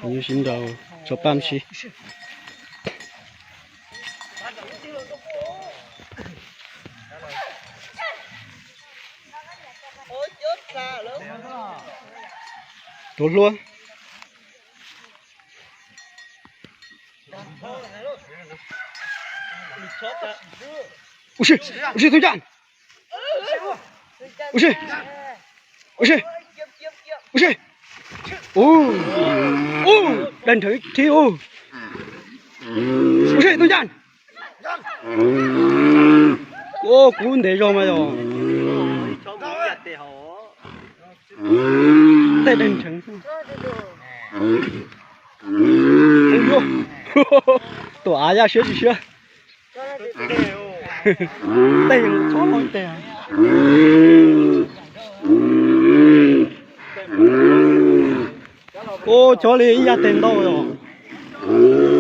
Yuav sib nraus tso paj si. Tuav hlua. Ua si, ua si Tub Ncaj. Ua si, ua si, ua si. Ub, ub, dai nrhawv thib ub. Ua si Tub Ncaj. Ub, kub ntev zog mas yog. Tej dai nrhawv. Tuam av yaj siab tsis siab. Tej txhob loj tej. Ub, chob li ib yaj teg ntau os.